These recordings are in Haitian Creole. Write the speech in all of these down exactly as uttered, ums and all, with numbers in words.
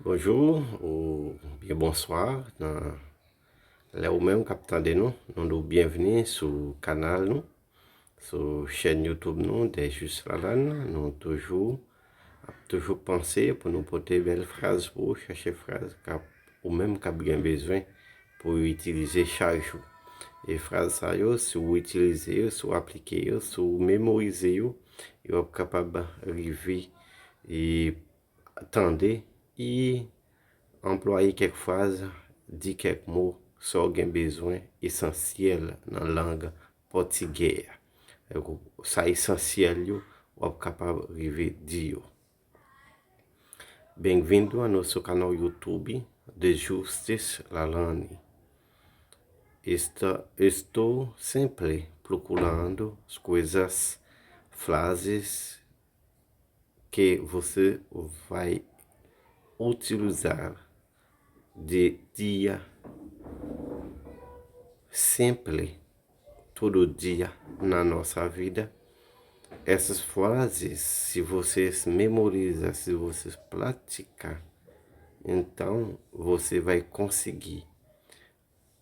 Bonjou oubyen bonswa nan lè ou menm k ap tande nou. Nou di w byenvni sou kanal nou, sou chèn YouTube nou, Dejus Lalann. Nou toujou ap toujou panse pou nou pote bèl fraz pou ou, chèche fraz k ap ou menm k ap gen bezwen pou w itilize chak jou. E fraz sa yo, si w itilize yo, si w aplike yo, si w memorize yo, yo ap kapab rive e tande e anplwaye kèk fraz, di kèk mo, sa w gen bezwen esansyèl nan lang pòtigè a. Sa esansyèl yo, w ap kapab rive di yo. Bem-vindo ao nosso canal YouTube de Justis Lalani. Esta, estou sempre procurando as coisas, frases que você vai utilizar de dia, sempre, todo dia na nossa vida. Essas frases, se vocês memorizar, se vocês praticar, então você vai conseguir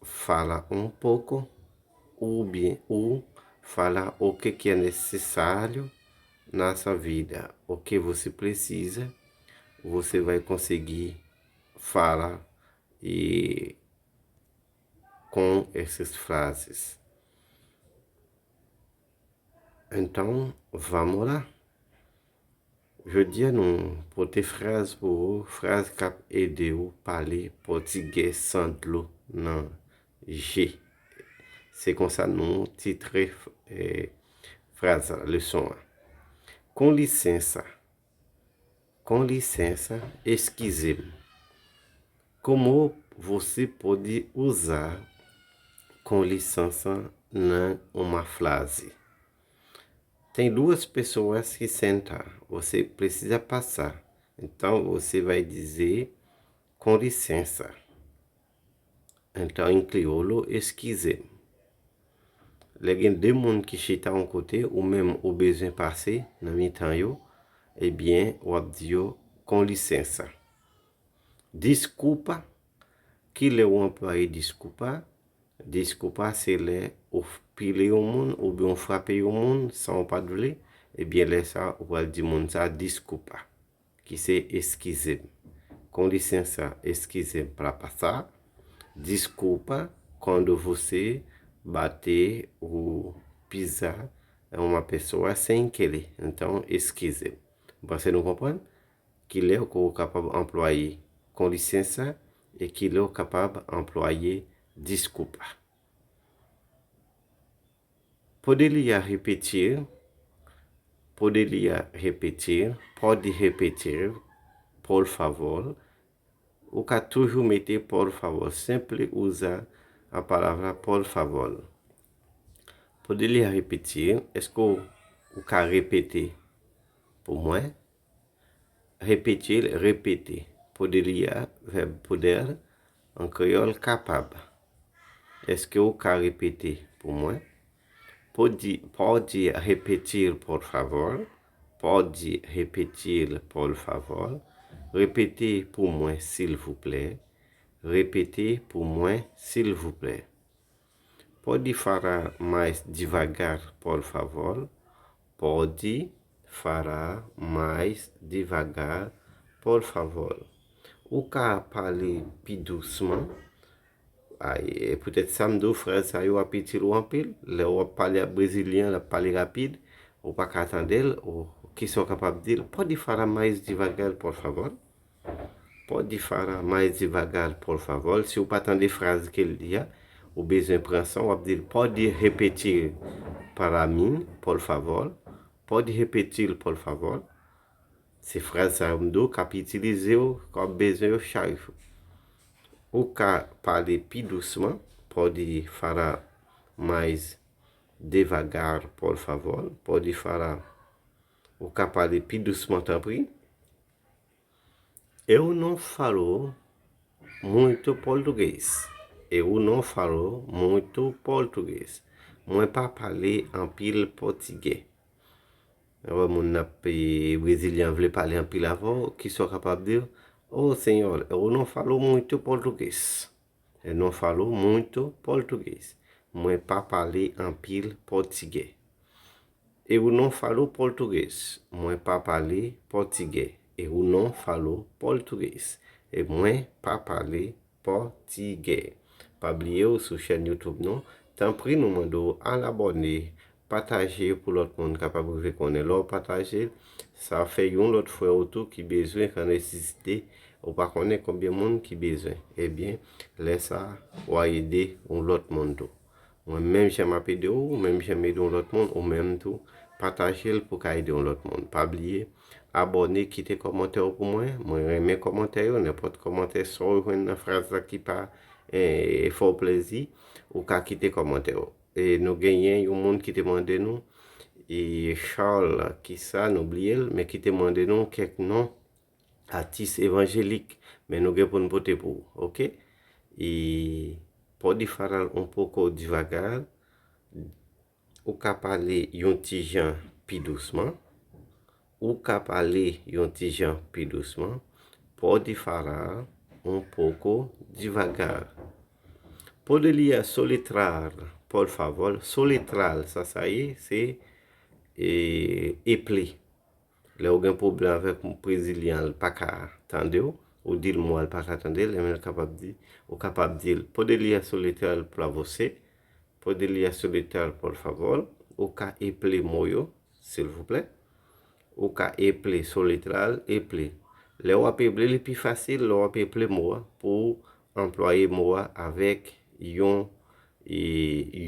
falar um pouco ou bem ou falar o que que é necessário na sua vida, o que você precisa, você vai conseguir falar e com essas frases. Então, vamos lá. Jodi a nou pote fraz pou ou, fraz k ap ede w pale pòtigè san dlo nan je. Se konsa nou titre eh, fraz la, leson an. Com licença, com licença, excusez-me. Como você pode usar com licença na uma frase? Tem duas pessoas que sentam. Você precisa passar. Então, você vai dizer com licença. Então, em crioulo, excusez-me. Lè gen de moun ki chita yon kote, ou menm ou bezwen pase nan mitan yo, ebyen, w ap di yo, com licença. Desculpa, ki lè ou anplwaye desculpa? Desculpa se lè ou pile yon moun oubyen ou frape yon moun san ou pa t vle, ebyen lè sa ou pral di moun sa desculpa, ki se excusez-me. Com licença, excusez-me para passar. Desculpa quando você bater ou pisar uma pessoa sem querer. Então, excusez-me. Mwen panse nou konprann ki lè ke ou kapab anplwaye com licença e ki lè ou kapab anplwaye desculpa. Poderia repetir, poderia repetir, pode repetir, por favor. Ou ka toujou mete por favor, sempre usa a palavra por favor. Poderia repetir, èske ou, ou ka repete pou mwen? Repetir, repete. Poderia, vèb poder, an kreyòl, kapab. Èske ou ka repete pou mwen? Pode, pode repetir, por favor? Pode repetir, por favor? Repete pou mwen, silvouplè. Repete pou mwen, silvouplè. Pode falar mais devagar, por favor? Pode falar mais devagar, por favor? Ou ka pale pi dousman? Ay, e poutèt sa m di w fraz sa yo ap itil ou anpil. Lè w ap pale ak brezilyen an, l ap pale rapid, ou pa ka tande l, ou kisa w kapab di l? Pode falar mais devagar, por favor? Pode falar mais devagar, por favor? Si w pa tande fraz ke l di a, ou bezwen pran san, w ap di l, pode repetir para mim, por favor? Pode repetir, por favor? Se fraz sa yo m di w k ap itilize yo, k w ap bezwen yo chak jou. Ou ka pale pi dousman, pode falar mais devagar, por favor? Pode falar, ou ka pale pi dousman, tanpri? Eu não falo muito português. Eu não falo muito português. Mwen pa pale anpil pòtigè. Ou wè moun nan peyi brezilyen an vle pale anpil avè w, kisa w kapab di l? Oh Senhor, eu não falo muito português. Eu não falo muito português. Mwen pa pale anpil pòtigè. Eu não falo português. Mwen pa pale pòtigè. Eu não falo português. E mwen pa pale pòtigè. Pa bliye w sou chèn YouTube nou. Tanpri nou mande w al abòne, pataje pou lòt moun kapab rive konnen. Lè w pataje, sa fè yon lòt frè w tou ki bezwen, ki an nesesite, ou pa konnen konbyen moun ki bezwen. Ebyen, lè sa, w a ede yon lòt moun tou. Mwen menm jan m ap ede w, ou menm jan m ede yon lòt moun, ou menm tou, pataje l pou ka ede yon lòt moun. Pa bliye, abòne, kite kòmantè w pou mwen. Mwen renmen kòmantè yo, nenpòt kòmantè sa w jwenn nan fraz la ki pa eh, fè w plezi, ou ka kite kòmantè w. E nou genyen yon moun ki te mande nou, e Charles, kisa, nou bliye l, men ki te mande nou kèk non atis evanjelik, men nou gen pou n pote pou ou, oke? E pode falar um pouco devagar, ou ka pale yon ti jan pi dousman, ou ka pale yon ti jan pi dousman, pode falar um pouco devagar. Poderia soletrar, por favor. Soletrar, sa sa ye, se e, eple. Lè w gen pwoblèm avèk yon brezilyen, l pa ka tande w, ou di l mo a, l pa ka tande l, ebyen l kapab di, ou kapab di l, poderia soletrar pra você, poderia soletrar, por favor, ou ka eple mo yo, silvouplè, ou ka eple, soletrar, eple. Lè w ap eple, li pi fasil, lè w ap eple mo a, pou w anplwaye mo a avèk yon, e,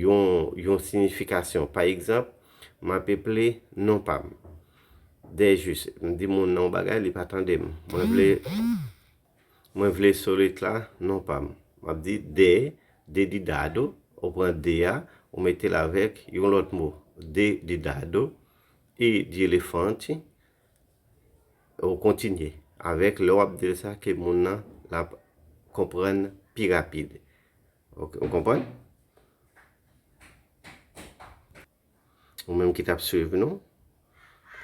yon, yon siyifikasyon. Pa egzanp, m ap eple non pa m. Dèjis, m di moun nan yon bagay, li pa tande m. Mwen vle, mwen vle soletrar non pa m. M ap di de, de didado, ou pran de a, ou mete l avèk yon lòt mo. De didado, e de elefante, ou kontinye avèk lè w ap di l sa ke moun nan l ap konprann pi rapid. Ok, ou konprann? Ou menm ki t ap swiv nou,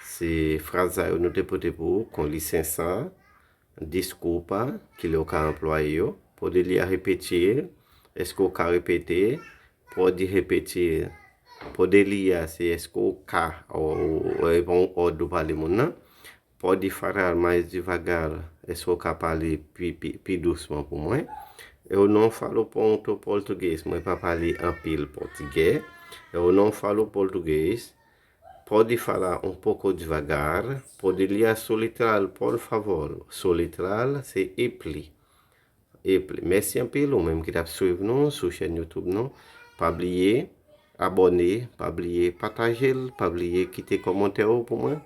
se fraz sa yo nou te pote pou ou, com licença, desculpa, ki lè w ka anplwaye yo. Poderia repetir, èske w ka repete? Pode repetir. Poderia, se èske w ka, ou, ou, e pa yon òd ou pale moun nan. Pode falar mais devagar, èske w ka pale pi, pi, pi dousman pou mwen? Eu não falo muito português, mwen pa pale anpil pòtigè. Eu não falo português. Pode falar um pouco devagar. Poderia soletrar, por favor. Soletrar, se eple. Eple. Mèsi anpil, ou menm ki t ap swiv nou sou chèn YouTube nou. Pa bliye abòne, pa bliye pataje l, pa bliye kite kòmantè w pou mwen.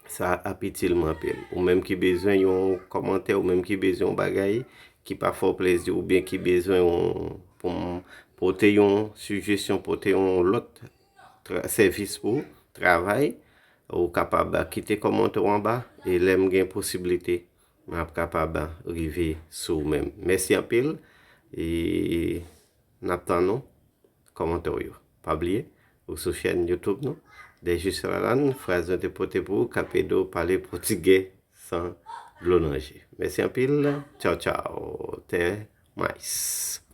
Sa ap itil mwen anpil. Ou menm ki bezwen yon kòmantè, ou menm ki bezwen yon bagay ki pa fè w plezi, oubyen ki bezwen yon, pou m pote yon sijesyon, pote yon lòt tra-, sèvis pou travay, ou kapab kite kòmantè w anba, e lè m gen posiblite, m ap kapab rive sou ou menm. Mèsi anpil, e n ap tann ou kòmantè w yo. Pa bliye, ou sou chèn YouTube nou, Dèjis Lalann, fraz mwen te pote pou ou, k ap ede w pale pòtigè san dlo nan je. Mèsi anpil, tchaw tchaw, te mais.